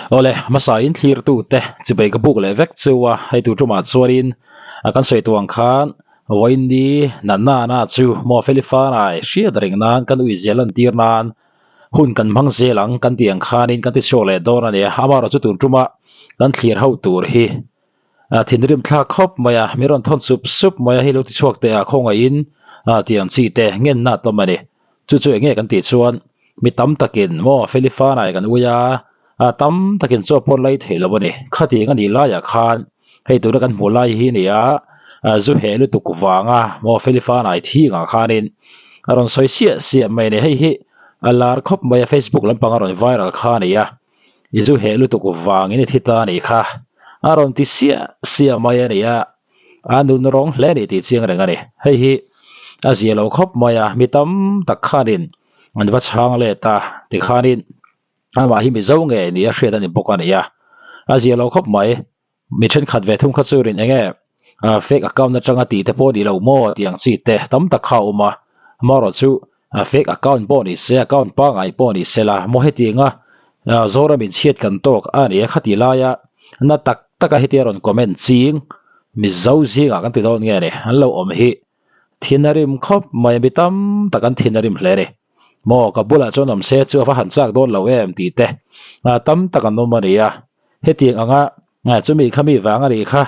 Awle, hmasa in thlir tu te chibei ka buk leh vek chu a, hei tur tumah chuanin a kan sawi tuang khan Vawiinni natna na chu maw Felifanai hriat reng nan kan ui zel lan tir nan hun kan hmang zel ang kan tih ang khanin kan ti chhuak leh dawn a ni a, amaherawh chu tun tuma kan thlir ho tur hi thinrim thlak khawp mai a, mi rawn thawn sup sup mai a, hei lo ti chhuak teh a khawngaihin tih ang chi te ngenna a tam a ni. Chu chu eng nge kan tih chuan mi tam takin maw Felifanai kan ui a, tam takin chaw pawh lai theih lo a ni. Khatiang a nih laiah khan hei tuna kan hmuh lai hi a ni a, zu heh lutuk vanga maw Felifanai thingah khanin a rawn sawi siah siah mai a ni. Hei hi a lar khawp mai a, Facebook lampang a rawn viral kha a ni a, i zu heh lutuk vangin i thi ta a nih kha a rawn ti siah siah mai a ni a. A nun rawng hle a ni tih chiang reng a ni. Hei hi a zia lo khawp mai a, mi tam tak khanin an va chhang let a, tikhanin amah hi Mizo nge ni a hriat a ni bawk a ni a, a zia lo khawp mai. Mi thenkhat ve thung kha churin eng nge fake account atanga tih te pawh a ni lo maw tih ang chi te tam tak kha a awm a, amaherawh chu fake account pawh ni se account pangngai pawh ni se la maw hetianga Zoram in chhiat kan tawk a ni a khati laia na tak taka hetia rawn comment ching Mizo zingah kan ti dawn nge ni an lo awm hi thin a rim khawp mai mi tam tak an thin a rim hle a ni maw ka bulah chuan awm se chu a va han chak dawn lo em tih te tam tak an awm a ni a hetiang anga chumi khami vang a nih kha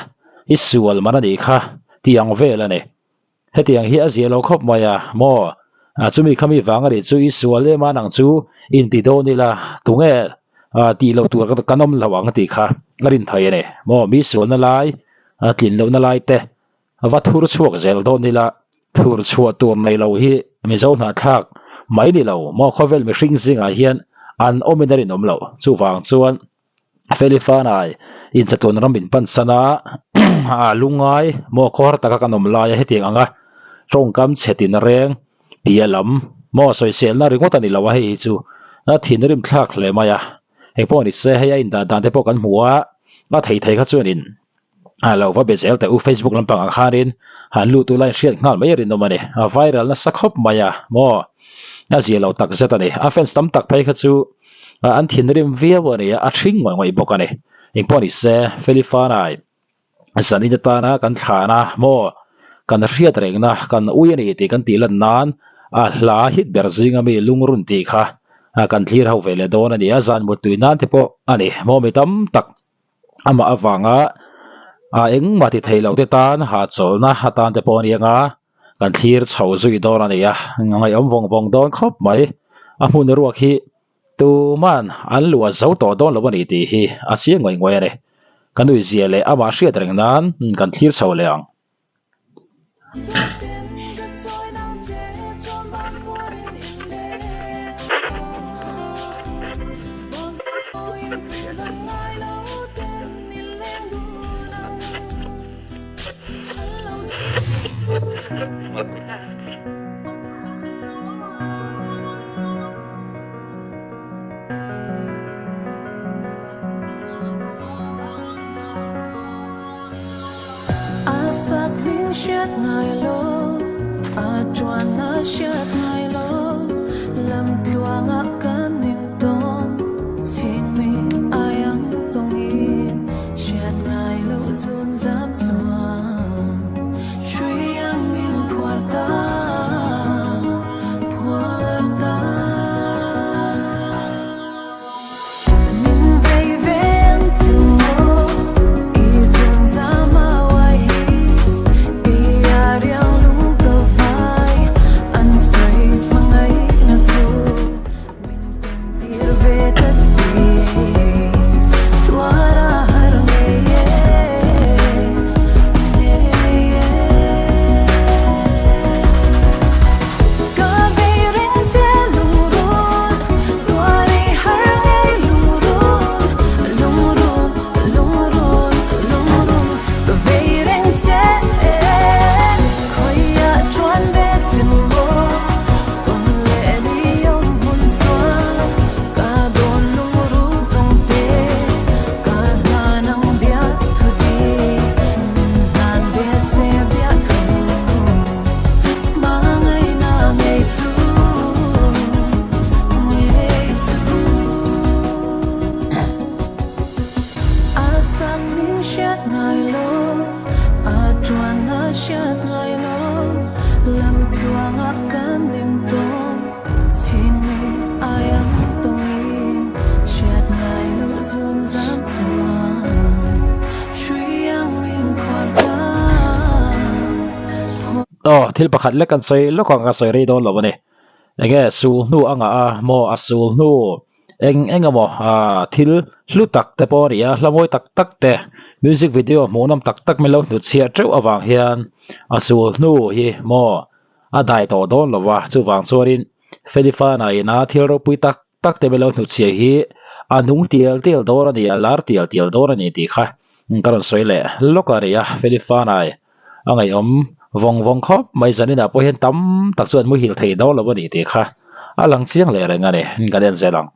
i sual man a nih kha tih ang vel a ni. Hetiang hi a zia lo khawp mai a, maw? Chumi khami vang a nih chu i sual em a nang chu inti dawn ila, tunge tih loh tur kan awm lo ang tih kha a rin thei a ni. Maw mi sualna lai, tlin lohna lai te va thur chhuak zel dawn ila, thur chhuah tur nei lo hi Mizo hnahthlak mai ni lo, maw khawvel mihring zingah hian an awmin a rinawm loh. Chuvang chuan Felifanai inchatuan ram in pan san a, a lungai maw khawhar taka kan awm lai a hetiang anga tawngkam chhe tin reng piah lam maw sawiselna ringawt a ni lo a hei hi chu a thinrim thlak hle mai a, engpawh ni se hei a indah dan te pawh kan hmu a, a thei thei kha chuanin a lo va be zel teh u Facebook lampang ah khanin han lut ula inhriat nghal mai a rinawm a ni, a viral nasa khawp mai a maw a zia lo tak zet a ni, a fans tam tak phei kha chu. An thinrim viau a ni a, a hring ngawih ngawih bawk a ni. Engpawh ni se, Felifanai zanin atana kan thlahna maw kan hriat rengna kan ui a ni tih kan tih lan nan a hla hit ber zinga mi lungrun tih kha kan thlir ho ve leh dawn a ni a, zan muttui nan te pawh a ni maw mi tam tak amah avanga a engmah ti thei lo te tan hahchawlhna atan te pawh a ni anga kan thlir chho zui dawn a ni a, ngaihawm vawng vawng dawn khawp mai. A hmun ruak hi tuman an luah zo tawh dawn lo a ni tih hi a chiang ngawih ngawih a ni. Ka nuihzia leh amah hriat reng nan kan thlir chho leh ang. Aw thil pakhat lek an sawi lawk ang ka sawi rei dawn lo a ni enge sul hnu a ngah a maw a sul hnu eng eng emaw ah thil hlu tak te pawh a ni a hla mawi tak tak te music video hmuhnawm tak tak min lo hnutchhiah teuh avang hian a sul hnu hi maw a dai tawh dawn lo va chuvang chuanin Felifana ina thil ropui tak tak te min lo hnutchhiah hi a nung tial tial dawn a ni a lar tial tial dawn a ni tih kha ka rawn sawi leh lawk a ni a Felifana a ngaihawm vawng vawng khawp mai zaninah pawh hian tam tak chu an muhil thei dawn lo a ni tih kha a lang chiang leh reng a ni kan en zel ang.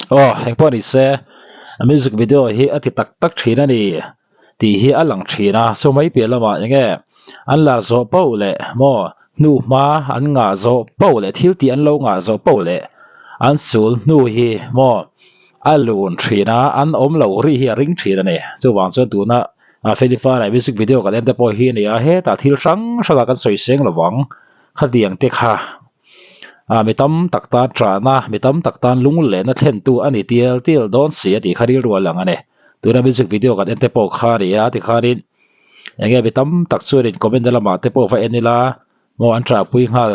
Aw engpawh ni se music video hi a ti tak tak thin a ni tih hi a lang thin a chu mai piah lamah enge an lar zawh poh leh maw hnu hma an ngah zawh poh leh thil tih an lo ngah zawh poh leh an sul hnu hi maw a lun thin a an awm lo ri hi a ring thin a ni chuvang chuan tuna a Felifa leh music video kan en te pawh hi a ni a hetah thil hrang hrang ah kan sawi seng lo vang khatiang te kha ah mi tam tak tan ṭahna mi tam tak tan lunglehna thlentu a ni tial tial dawn si a tih kha rilru a lang a ni tuna music video kan en te pawh kha a ni a tikhanin eng nge mi tam tak chuanin comment na lamah te pawh va en ila maw an ṭahpui nghal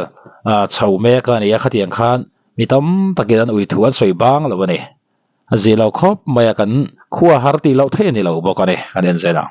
ah chho mek a ni a khatiang khan mi tam takin an ui thu an sawi bang lo a ni. A zih lo khawp mai a kan khua har tih loh theih a ni lo bawk a ni kan en zel ang.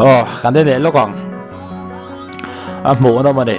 Aw kan en leh lawk ang a hmuhnawm a ni.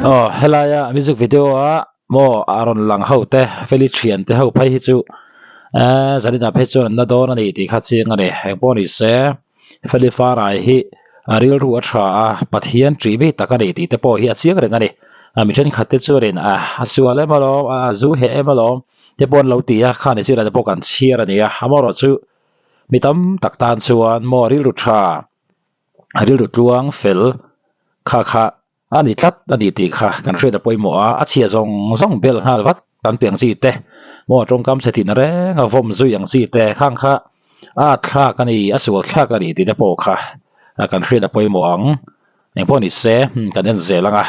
Aw helaia music video a maw a rawn lang ho te feli thian te ho phei hi chu eee zaninah phei chuan an la dawn a ni tih kha chiang a ni engpawh ni se feli farai hi a rilru a tha a Pathian tih mi tak a ni tih te pawh hi a chiang reng a ni a mi thenkhat te chuanin a a sual em alawm a zu heh em alawm te pawh an lo ti a khani zirah te pawh kan chhiar a ni a amaherawhchu mi tam tak tan chuan maw rilru tha rilru tluang fel kha kha a ni tlat a ni tih kha kan hriat a pawimawh a, a chhia zawng zawng bel nghal vat kan tih ang chi te maw tawngkam chhe tihna reng a vawm zui ang chi te khang kha a thlak a ni a sual thlak a ni tih te pawh kha kan hriat a pawimawh ang engpawh ni se kan en zel ang a.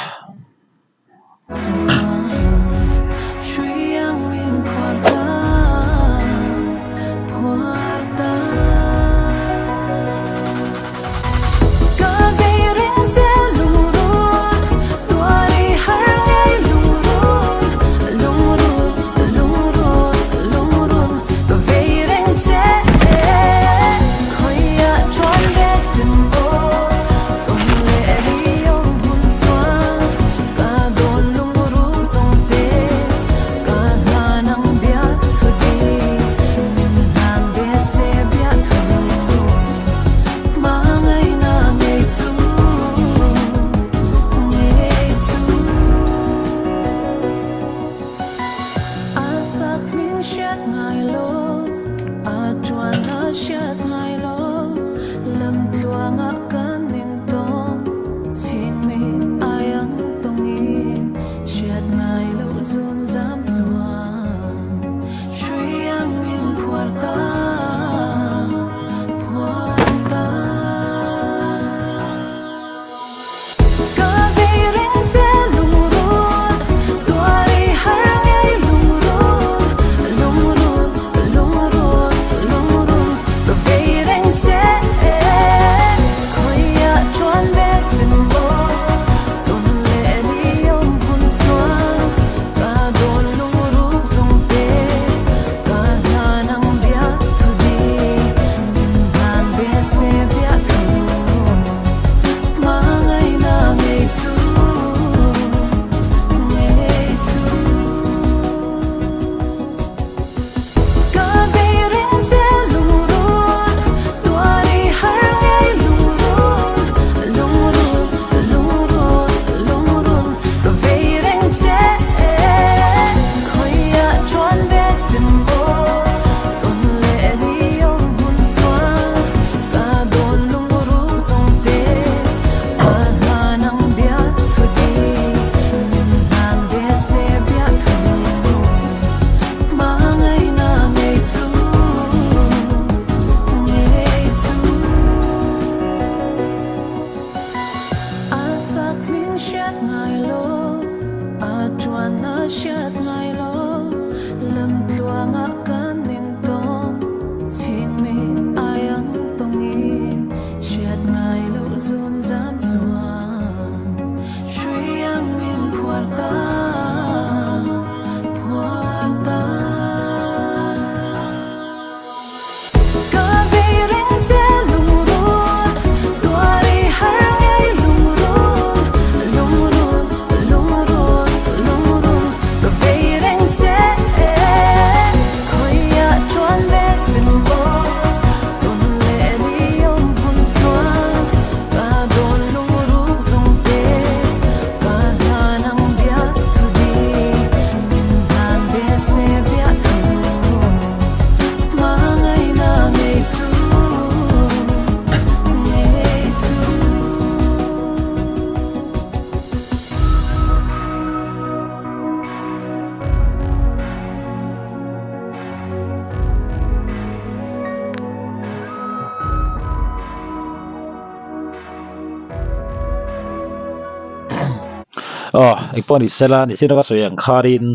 Aw engpawh ni sela ni sin aka sawi ang kharin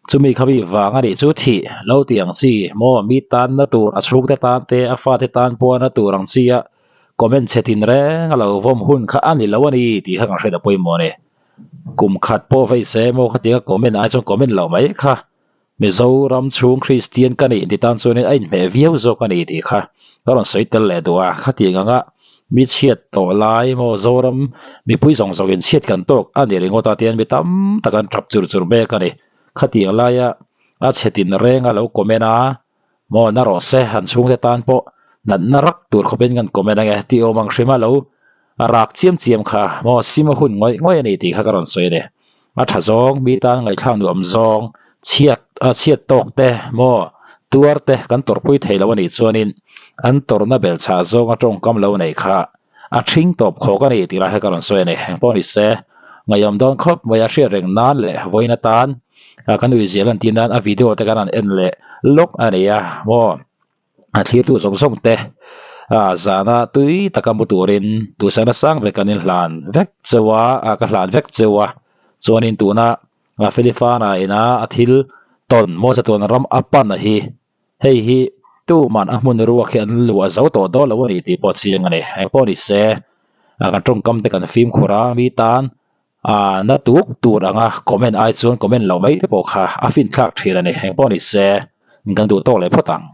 chumi kha mi vang a nih chu thih lo tih ang chi maw mi tanna tur a chhungte tan te a fate tan pawh na tur ang chi a comment chhe tin reng a lo vawm hun kha a ni lo a ni tih kha kan hriat a pawimawh a ni kum khat pawh vei se maw khatiang a comment ai chuan comment loh mai kha. Mizoram chhung Kristian ka nih ti tan chuanin a inhmeh viau zawk a ni tih kha ka rawn sawi tel leh duh a, khatiang anga mi chhiat tawh lai maw Zoram mipui zawng zawngin chhiat kan tawk a ni ringawt a tian mi tam tak an tap chur chur mek a ni. Khatiang laia a chhe tin reng a lo comment a maw na rawh se han chhungte tan pawh natna rak tur khawpin kan comment ange tih awm ang hrim a lo A rak chiam chiam kha maw sim a hun ngawih ngawih a ni tih kha ka rawn sawi a ni. A tha zawng, mi tan ngaihthlak nuam zawng, chhiat a chhiat tawk te maw tuar te kan tawrhpui thei lo a nih chuanin an tawrhna bel chhah zawng a tawngkam lo nei kha a ṭhing tawp khawk a ni tih lai kha ka rawn sawi a ni. Engpawh ni se, ngaihawm dawn khawp mai a hriat reng nan leh vawiin atan kan uizial an tih nan a video te kan han en leh lawk a ni a maw. A thlirtu zawng zawng te ah zana tui taka mu turin duhsakna sang vek an inhlan vek cheu a ah ka hlan vek cheu a chuanin tuna a Felifana ina a thil tawn maw chatuan ram a pan a hi hei hi tuman a hmun ruak hi an luah zo tawh dawn lo a ni tih pawh a chiang a ni engpawh ni se ah kan tawngkam te kan fimkhur a mi tan ah na tuk tur anga comment ai chuan comment loh mai te pawh kha a finthlak thin a ni engpawh ni se kan duh tawk leh phawt ang.